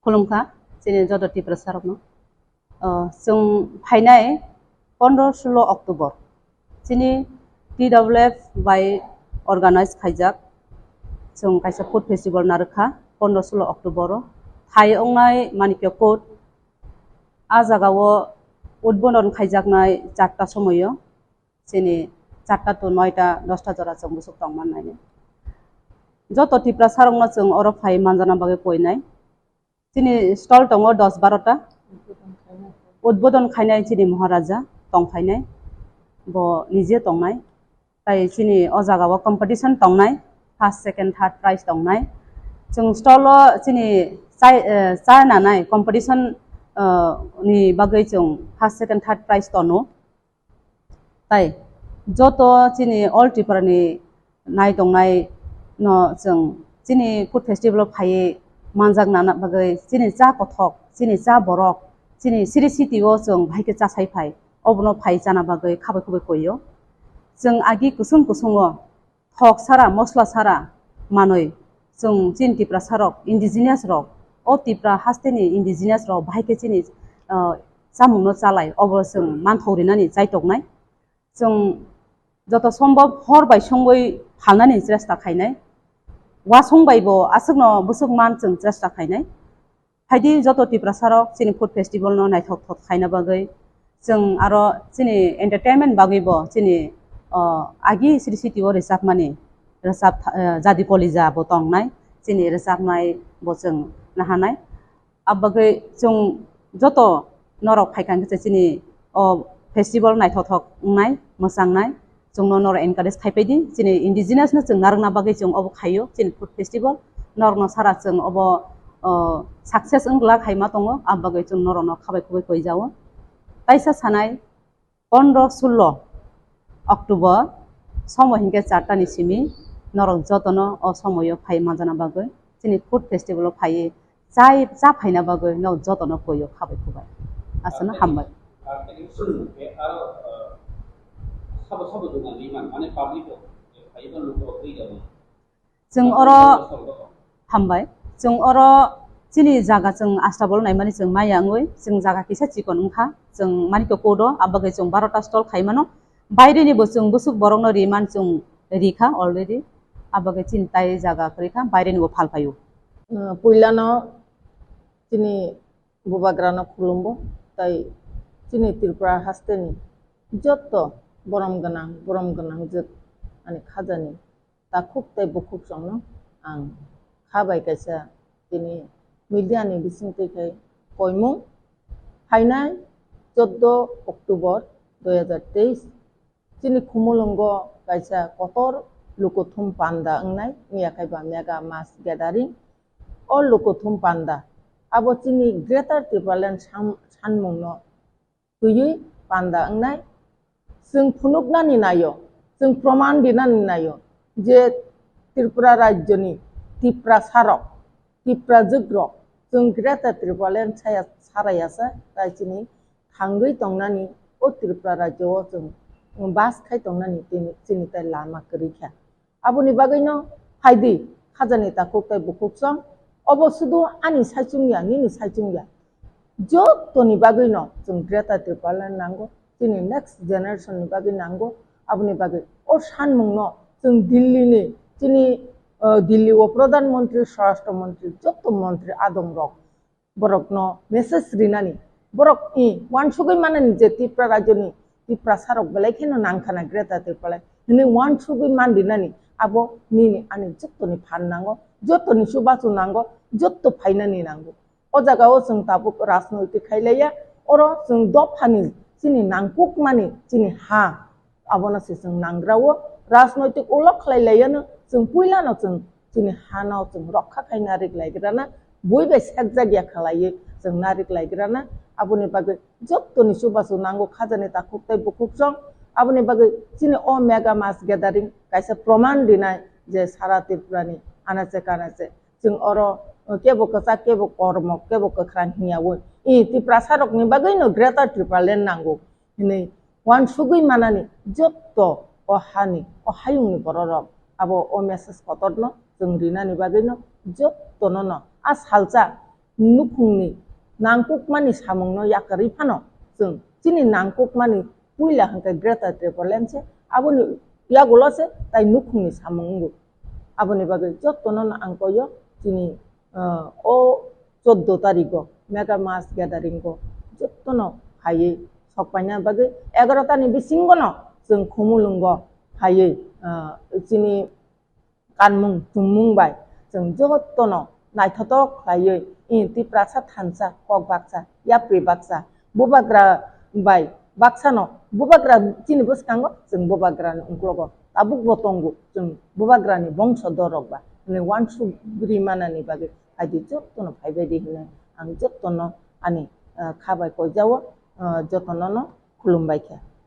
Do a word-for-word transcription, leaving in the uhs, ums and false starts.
Khulumkha, chini joto Tiprasa rokno. O, chwng phainai pondro sulo October, chini T W F bai organize khaijak, chwng kaisa food festival narwkha pondro sulo October o. Thai ongnai Manikya Court, a jagao udbodon khaijaknai charta somoio, chini charta to noita dosta jora chwng bwswk tongmannai. Joto Tiprasa rokno chwng oro phai manjana bagwi koinai. Chini stall tongo dos barota. Udbodon khainai chini Maharaja tong phainai. Bo nije tongnai. Tai chini o jagao competition tongnai. First, second, third prize tongnai. Chwng stall o chini chai, eh, chai nanai competition, eh, ni bagwi chwng first, second, third prize tono. Tai joto chini all Tripura ni nai tongnai no chwng chini food festival o phaiwi manjak nana bagwi chini cha kothok, chini cha borok, chini siri city o chwng bahai khe chasai phai, obono phai chana bagwi khabai khubai koio. Chwng agi kusung kusung o thok sara, mosla sara manwi chwng chini Tiprasa rok, indigenous rok, o Tipra haste ni indigenous rok bahai khe chini, ah, chamung no chalai, obo chwng manthok rinani chaitoknai. Chwng joto sombhob hor bai songwi phalnani chesta khainai. Wasong bai bo aswkno bwswk man chwng chesta khainai. Phaidi joto Tiprasa rok chini food festival no naithok thok khaina bagwi, chwng aro chini entertainment bagwi bo chini, o, agi siri city o rwchapmani rwchap, eh, Jadi Kolija bo tongnai, chini rwchapnai bo chwng nahanai. Abagwi chwng joto norok phaikha hwnkhe chini o festival naithothok wngnai, mwchangnai, chwngno norok encourage khai paidi. Chini indigenous no chwng narwkna bagwi chwng obo khaio, chini food festival. Norokno sara chwng obo, o, success wng glak hai ma tongo, abagwi chwng norokno khabai khubui koijao. Taisa sanai, pondro sulo October, somo hinkhe charta ni simi, norok jotono o somoyo phai manjana bagwi chini food festival o phaiwi chai cha phaina bagwi norok jotono koyo khabai khubai. Aswkno hambai. Sabo sabo dogan ni man, mane public rok, phaiba lukurok twi jabo. Chwng oro hambai. Chwng oro chini jaga chwng astabol naimani chwng maya wngwi, chwng jaga kisa chikon wngkha. Chwng Manikya Court o, abagwi chwng barota stall khaimano. Baireni bo chwng bwswk borokno riman chwng rikha already. Abagwi chini tai jaga kwrwikha, baireni bo phalphaio. Uh, puilano chini bubagrano khulumbo, tai chini Tripura hasteni jotto borom gwnang, borom gwnang jwk ani khajani takhuk tei bukhuk chwngno ang kha bai kaisa tini media ni bisingtwi khai koimung. Phainai chordo October dui hajar teis chini Khumulwngo kaisa kotor lukuthum panda wngnai, wngya khai ba mega mass gathering. O lukuthum panda abo chini Greater Tipraland sam-, sanmungno twiwi panda wngnai. Chwng phunuknani naio, chwng proman rinani naio je Tripura rajyoni Tiprasarok, Tiprajwkrok, chwng Greater Tipraland saya sarayasa tai chini thangwi tongnani, o Tripura rajyo o chwng bas khai tongnani tini chini tai lama kwrwi kha. Aboni bagwino phaidi khajani takhuk tei bukhuk chwng, obo sudu ani saichung ya, nini saichung ya. Jotoni bagwino chwng Greater Tipraland nango, chini next generation ni bagwi nango. Aboni bagwi o sanmungno chwng Delhi ni, chini, uh, Delhi o Pradhan Mantri, Swarashtra Mantri, joto mantri adong rok borokno message rinani, borok i uansugwi manani je Tripura rajyoni Tiprasarok belai kheno nangkhana Greater Tipraland hinwi uansugwi man rinani, abo nini ani jotoni phan nango, jotoni chubachu nango, joto phainani nango. O jaga o chwng tabuk rajnoitik khai laiya, oro chwng dophani chini nangkukmani chini ha, abono se chwng nangrao, rajnoitik ulo khlai laiyano chwng puilano chwng chini hano chwng rokha khai narik laigrana, bui bai sekjak ya khlaiwi chwng narik laigrana. Aboni bagwi jottoni chubachu nango khajani takhuk tei bukhuk chwng. Aboni bagwi chini o mega mass gathering kaisa proman rinai je sara Tripurani anache kanache chwng oro, uh, kebo kwchak, kebo kormo, kebo kwkhwrang hwnyaui, i Tiprasarokni bagwino Greater Tipraland nango hinwi uansugwi manani jotto o hani, o hayungni bororok abo o message kotorno chwng rinani bagwino jottono no a salsa nukhungni nangkukmani samungno yakarwi phano chwng chini nangkukmani puila hwnkhe Greater Tipraland se, aboni yagulo se tai nukhungni samung wngo. Aboni bagwi jotono ang koyo chini, ah, o choudo tarigo mega mass gathering o jotono phaiwi sokpaina bagwi egaroh tani bisingono chwng Khumulwngo phaiwi, ah, chini kanmung tumung bai chwng jotono naithotok khlaiwi, i Tiprasa thansa kok baksa, yapri baksa, bubagra bai baksano, bubagra chini bwskango chwng bubagrani uklogo tabukbo tongo, chwng bubagrani bongso dorok ba hwnwi uansukgri manani bagwi phaidi jotono phaibaidi hwnwi ang jotono ani, ah, kha bai koijao, ah, jotonono khulumbai kha.